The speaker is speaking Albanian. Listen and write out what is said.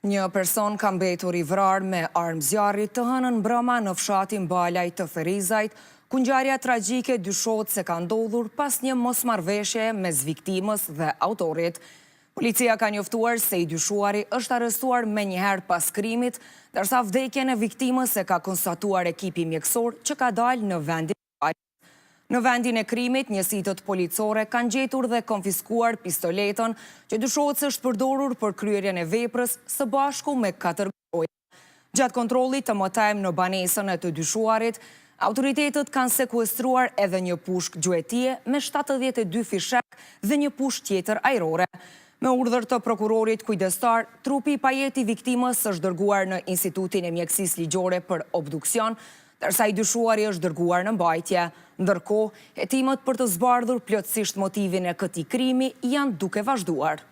Një person ka mbetur i vrarë me armë zjarri të hënën mbrëma në fshatin Balaj të Ferizajt, ku ngjarja tragjike dyshohet se ka ndodhur pas një mosmarrëveshjeje mes viktimës dhe autorit. Policia ka njoftuar se i dyshuari është arrestuar menjëherë pas krimit, ndërsa vdekjen e viktimës e ka konstatuar ekipi mjekësor që ka dalë në vendin e ngjarjes. Në vendin e krimit, njësitet policore kanë gjetur dhe konfiskuar pistoletën që dyshohet se është përdorur për kryerjen e veprës së bashku me katër gëzhoja. Gjatë kontrollit të mëtejmë në banesën e të dyshuarit, autoritetet kanë sekuestruar edhe një pushkë gjuetie me 72 fishekë dhe një pushkë tjetër ajrore. Me urdhër të prokurorit kujdestar, trupi i pajetë i viktimës është dërguar në Institutin e Mjekësisë Ligjore për obduksion, ndërsa i dyshuari është dërguar në mbajtje. Ndërkohë, hetimet për të zbardhur plotësisht motivin e këtij krimi janë duke vazhduar.